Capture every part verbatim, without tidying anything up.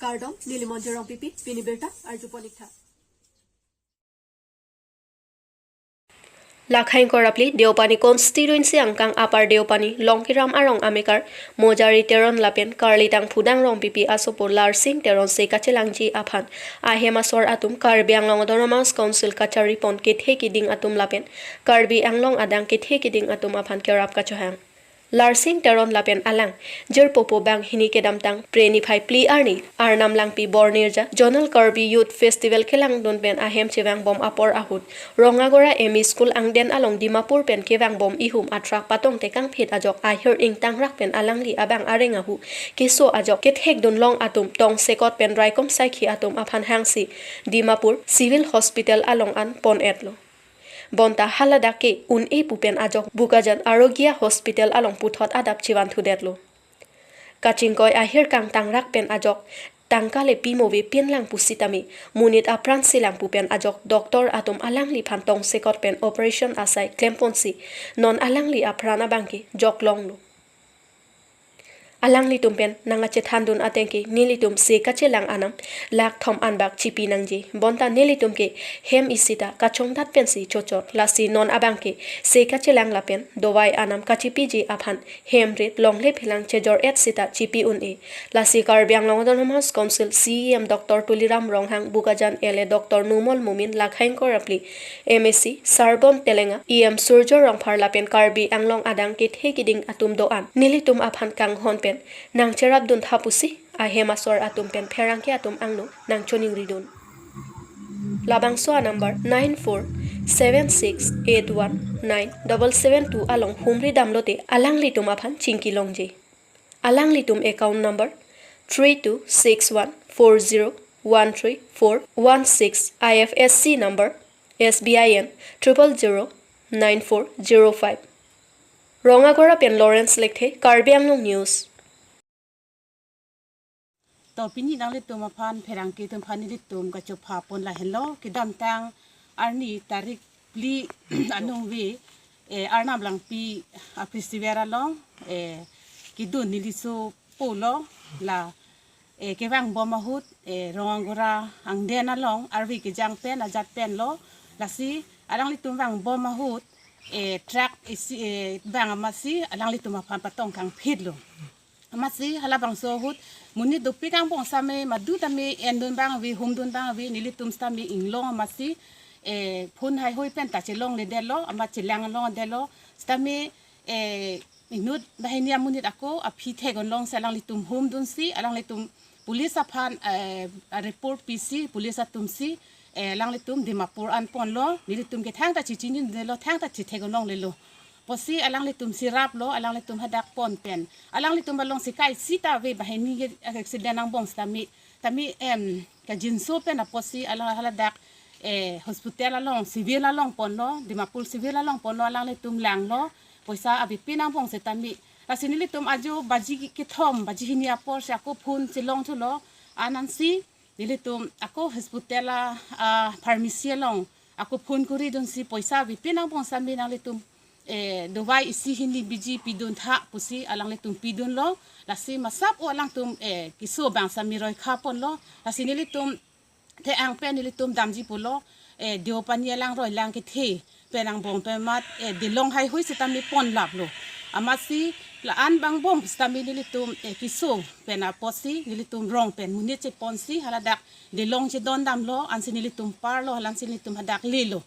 Kardom, neli Monjir Rongpipi, pini birta arjupon ik tha. Lakhaing Korapli, Deopani constituency angkang Upper Deopani, Longkiram arong amekar, Mojari Teron lapen Karlitang Phudang Rongpipi asopo Larsing Teron se kachelangji aphan ahem asor atum Karbi Anglong Autonomous Council kachari pon kethe kiding atum lapen Karbi Anglong adang kethe kiding atum aphan kerap kachohang. Larsing Teron lapen alang jirpo po banghini kedamtang Phre niphai phli arni Arnam Langpi Bornirja Zonal Karbi Youth Festival kelangdun pen ahem chevangbom apor ahut Rongagora M E School angden along Dimapur pen kevangbom ihum atrak patong tekangphit ajok ahir ingtangrak pen alangli abang areng ahu keso ajok kethekdun long atum tongsekot pen raikom saikhi atum aphan hangsi Dimapur Civil Hospital along an pon-etlo. Bonta haladak ke un-e pu pen ajok Bokajan Arogya Hospital along puthot adap chevanthudetlo. Kachingkoi ahir kangtangrak pen ajok tangka le pimo ve pinlang pusitame monit apran selang pu pen ajok doctor atum alangliphan tongsekot pen operation asai klemponsi non alangli apran abangke joklonglo. Alanglitum pen nangkachethandun ateng ke nelitum se kachelang anam lakh thom anbak chipi nangji. Bonta nelitum ke hem isi ta kachongdat pensi chochot. Lasi non abangke se kachelang lapen dovai anam kachipiji aphan hem rit longle phelang chejor-et sita chipi un-e. Lasi Karbi Anglong Autonomous Council C E M Doctor Tuliram Ronghang, Bokajan L A Doctor Numal Momin, Lakhaing Korapli M A C Sarbon Telenga, E M Surjo Rongphar lapen Karbi Anglong adang kethe kiding atum do-an nelitum aphan kanghon pen nangcherapdun tha pusi ahem asor atum pen pherangke atum angno nangchoningridun. Labangso a-number nine four seven six eight one nine double seven two along humri damlote alanglitum aphan chingki longji. Alanglitum account number three two six one four zero one three four one six, I F S C number S B I N triple zero nine four zero five. Rongagora pen Lawrence Lekthe, Karbi Anglong News. To pini nanglitum aphan pherangke atum aphan nelitum kachopha pon lahenlo, kedamtang arni tarik phli anung ve, eh, Arnam Langpi a-festival along, eh, kedun neliso pulo la, eh, kevangbom ahut, eh, Rongagora angden along arve kejang pen ajat penlo, lasi alanglitum vangbom ahut, eh, truck isi, eh, vang amatsi alanglitum aphan patong kangphitlo. Amatsi halabangso ahut monit dopik angbong sitame madu tame endun vang ave, humdun vang ave, nelitum sitame inglong amatsi, eh, phone haihui pen ta chelongledetlo, amat chelang longdetlo, sitame, eh, inut banghini amonit ako aphi thek-un longsi alanglitum humdunsi, alanglitum police aphan, eh, report pisi, police atumsi, eh, alanglitum Dimapur an ponlo, nelitum ke thangta chechinidunlo, thangta chethek-un longlelo. Pusi alanglitumsi raplo, alanglitum hadak pon pen. Alanglitum alongsi kaisi ta ave banghini ke accident angbong sitame, tame, em, kajinso pen apotsi alang haladak, eh, hospital along, civil along ponlo, Dimapur civil along ponlo, alanglitum langlo, poisa avepin angbong sitame. Lasi nelitum ajo baji kethom, baji hini apor si ako phone chelongthulo, anansi nelitum ako hospital a, a pharmacy along ako phone kuridunsi poisa avepin angbong sitame nanglitum, eh, dovai isi hini biji pidun tha pusi alanglitum pidunlo. Lasi masap o alangtum, eh, keso abang sitame roikha ponlo. Lasi nelitum the-ang pen nelitum damji pulo, eh, Deopani alang roi lang kethe pen angbong pen amat, eh, delong haihui sitame ponlaplo. Amatsi la-an angbong sitame nelitum, eh, keso pen apotsi nelitum rong pen monit cheponsi haladak delong chedondamlo, ansi nelitum parlo, halansi nelitum hadak lelo.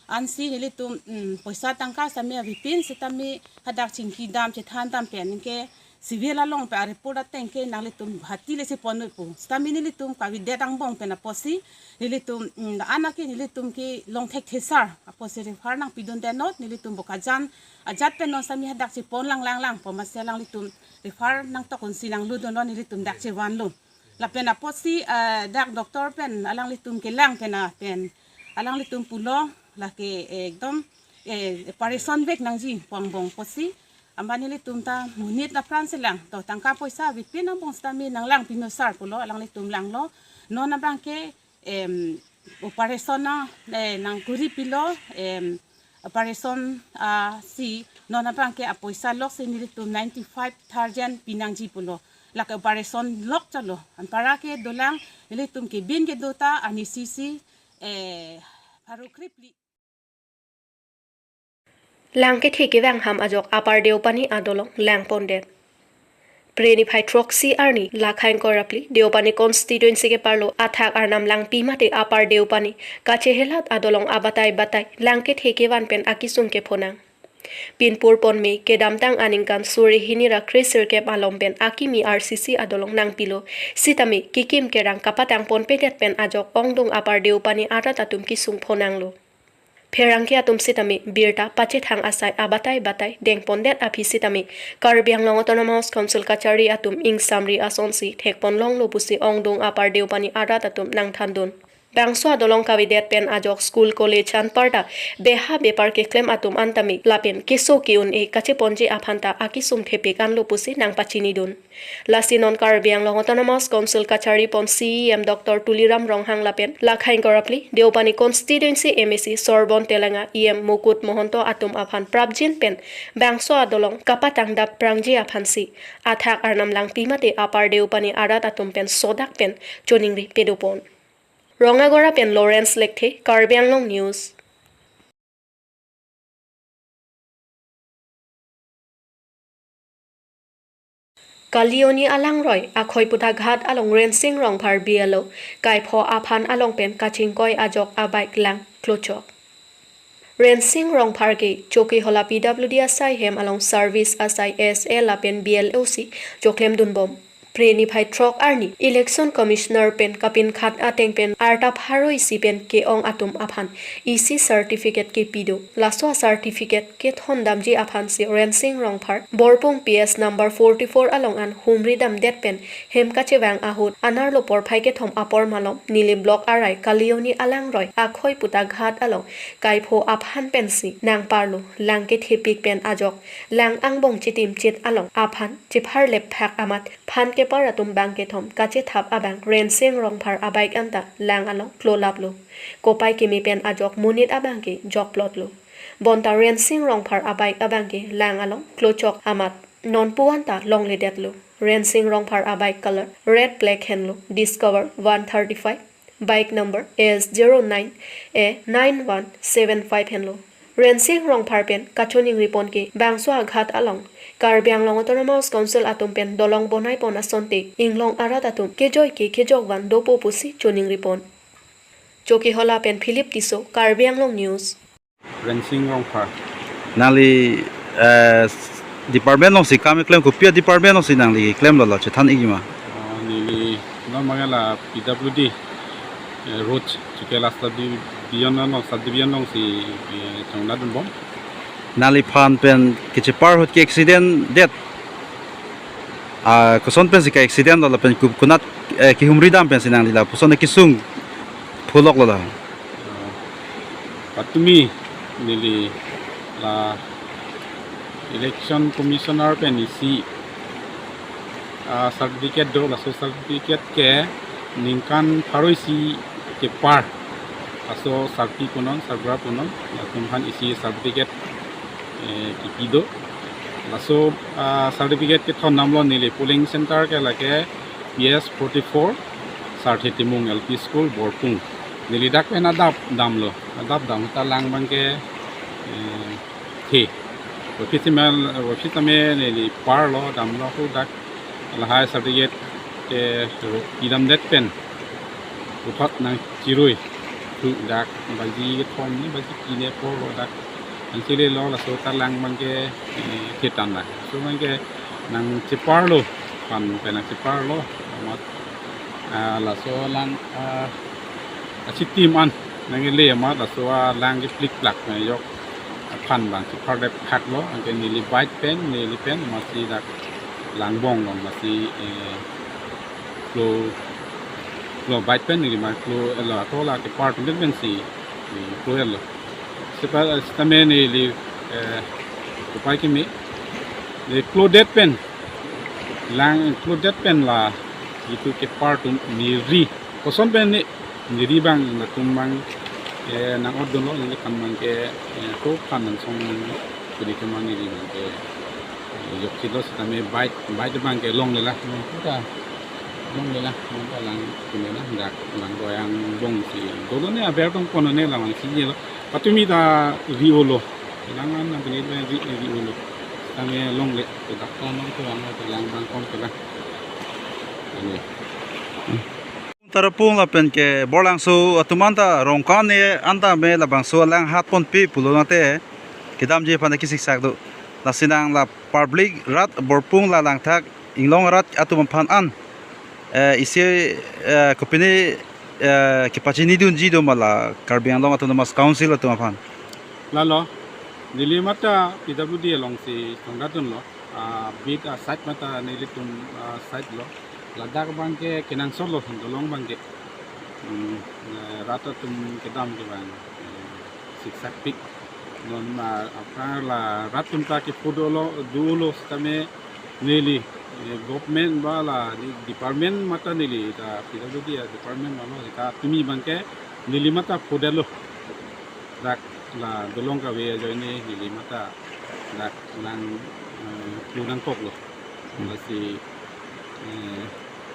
Ansi nelitum, mm, poisa tangka sitame avepin sitame hadak chingki dam chethan dam pen ke civil along pen a-report ateng ke nanglitum Guwahati le chepon pu. Sitame nelitum kavedet angbong pen apotsi nelitum, mm, la-an ke nelitum ke long thekthe sar apotsi refer nangpidundet not, nelitum Bokajan ajat pen non sitame hadak chepon lang lang lang pu amatsi alanglitum refer nangtok-unsi nangludunlo, nelitum dak chevanlo. Lapen apotsi, eh, dak doctor pen alanglitum kelang pen a pen alanglitum pulo lake, eh, ekdom, eh, operation vek nangji pu angbong apotsi. Amat nelitum ta monit apran selang, to tangka poisa avepin angbong sitame nanglang pino sar pulo, alanglitum langlo. Non abangke, em, operation na, eh, nangkuri pilo, em, operation, ah, si non abangke apoisa loksi nelitum ninety-five thousand pinangji pulo. lake operation lok chalo. Anparke dolang, ilitum kebin kedo ta ani sisi, eh, pharo krepli. Lang kethe kevang ham ajok Upper Deopani adolong lang pondet. Pre niphai throksi arni Lakhaing Korapli, Deopani constituency keparlo athak Arnam Langpi mate Upper Deopani kachehelat adolong abatai batai lang kethe kevan pen akisung kephonang. Pinpur ponme kedamtang aningkan suri hini ra kre sirkep along pen akimi R C C adolong nangpilo, sitame kekim kerang kapatang ponpedet pen ajok ongdung Upper Deopani arat atum kisung phonanglo. Pherangke atum sitame birta pachethang asai abatai batai dengpondet aphi sitame Karbi Anglong Autonomous Council kachari atum ingsamri asonsi thekponlonglo pusi ongdung Upper Deopani arat atum nangthandun. Bangso adolong kavedet pen ajok school college anparta beha bepar keklem atum antame lapen keso ke-un-e kacheponji aphanta akisung thepik anlo pusi nangpachinidun. Lasi non Karbi Anglong Autonomous Council kachari pon C E M Doctor Tuliram Ronghang lapen Lakhaing Korapli, Deopani constituency M A C Sorbon Telenga, E M Mukut Mohanto atum aphan prapjin pen bangso adolong kapatang dap prangji aphansi athak Arnam Langpi mate Upper Deopani arat atum pen sodak pen choningri pedopon. Rongagora pen Lawrence Lekthe, Karbi Anglong News. Kalioni alangroi Akhoiputa Ghat along Rensing Rongphar B L O kaipho aphan along pen kachingkoi ajok abike lang klochok. Rensing Rongphar ke Chokihola P W D asai hem along service asai S L lapen B L O si choklem dunbom. Pre niphai throk arni Election Commissioner pen kapinkhat ateng pen arta pharo isi pen ke-ong atum aphan isi certificate kepi do. Laso a certificate kethon damji aphansi Rensing Rongphar Borpung P S number forty-four along an humri damdet pen hem kachevang ahut anerlo porphai kethom apor malom neli block arai Kalioni alangroi Akhoiputa Ghat along kaipho aphan pensi nangparlo lang kethepik pen ajok lang angbong chitim chit along aphan chepharlep phak amat phan kepar atum bang kethom kachethap abang Rensing Rongphar abike anta lang along klolaplo. Kopai keme pen ajok monit abang ke jokplotlo. Bonta Rensing Rongphar abike abang ke lang along klochok amat nonpu anta longledetlo. Rensing Rongphar abike color red black henlo, Discover one thirty-five, bike number S zero nine A nine one seven five henlo. Rensing Rongphar pen kachoningripon ke bangso aghat along Karbi Anglong Autonomous Council atum pen dolong bonaipon asonte inglong arat atum kejoi ke kejokvan dopo pusi choningripon. Chokihola pen Philip Tisso, Karbi Anglong News. Rensing Rongphar. Nangli, eh, department alongsi kam keklem, kopi a department alongsi nangli klemlo la chethan ikji ma? Oh, neli non mangala P W D, eh, road, chikela subdivision along, subdivision alongsi, eh, chongna dunbom. Nangliphan pen kechepar ahut ke accident det? Ah, koson pensi ke accident lo lapen ku-, konat, eh, kehumri dam pensi nangli lapuson kesung puloklo la? Ah, patumi neli la Election Commissioner pen isi, ah, certificate do, laso certificate ke ningkan pharo isi kepar laso sarpi punon, sargra punon, latum aphan isi certificate, eh, kepi do. Laso, ah, certificate kethon damlo neli polling center ke lake P S forty-four, Sarthe Timung L P School, Borpung. Neli dak pen adap damlo. Adap dam ta lang abang ke, eh, the. Office email, office ame neli parlo, damlo ko dak lahai certificate ke ro-, idam det pen. Puthot nangchirui. Tu dak baji kethom ni baji kine porlo dak. Nangchirui lo laso ta lang abang ke, eh, thetan la. So abang ke nangcheparlo. Pan pen nangcheparlo. Amat, ah, laso lang, ah, achitim an nangkele amat laso alang keplikplak na yok aphan abang chepharlep phaklo, anke neli bike pen, neli pen amatsi dak lang angbong along amatsi, eh, klo, klo bike pen neli ma klo-etlo, ato la kepar atum pensi, eh, klo-etlo. Seta, seta me neli, eh, kopai keme, neli klodet pen, lang klodet pen la itum kepar atum neri. Koson pen ne neri abang latum abang, eh, nang-otdunlo, neli kan abang ke, eh, to kan nang song nang kudi kema neri abang ke. Jok chilo sitame bike, bike abang ke longle la, non puta longle la, non ta lang kune la, dak lang doyang bong si dolo ne aber tong kono ne la mang si jelo. Patumi ta ri-olo. Lang an na bini ri, ri-olo. Sitame longle, to dak kono to ang to lang bang kom ke la. Ini. Tarapung lapen ke Borlangso atum anta Rongkang ne anta me labangso alang hat ponpe pulo nate kedamji aphan ke siksak do. Lasi nang la public rat Borpung la langthak inglong rat atum aphan an, eh, isi, eh, kopine, eh, kepachinidunji do ma la Karbi Anglong Autonomous Council atum aphan? Lalo, neli mata P W D along si tongdadunlo, ah, big a site mata nelitum, ah, site lo. Ladak abang ke kenangsot lo, dolong abang ke. Hmm, eh, rat atum kedam ke abang, eh, siksak pik. Non ma apar la rat atum ta ke pu dolo, dolo sitame neli, eh, government ba la di department mata neli ta P W D a department ba lo ta tumi abang ke neli mata pudetlo. Dak la dolong kave ajoine neli mata dak lang, eh, pu nangkoklo. Hmm. Lasi, eh,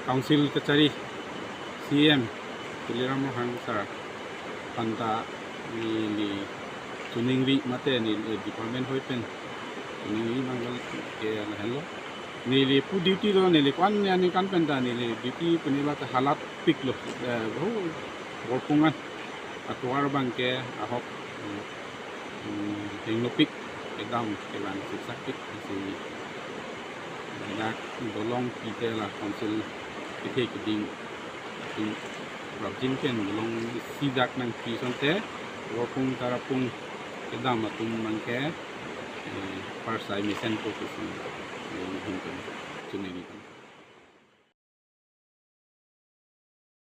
council kachari C M Tuliram Ronghang sir aphan ta neli choningri mate neli, eh, department hoi pen choningri abang ke lahenlo. Neli pu duty lo, neli ko-an aningkan pen ta neli duty pu neli ta halat piklo, eh, ho Borpung an atovar abang ke ahok, mm, mm, hengnopik kedam ke abang siksak pik si dak dolong pite la council kethe keding, mm, prapjin pen dolong isi dak nangpi asonte Borpung Tarapung kedam atum abang ke, eh, parsai mesenpo pusi, eh, hingkon choningri.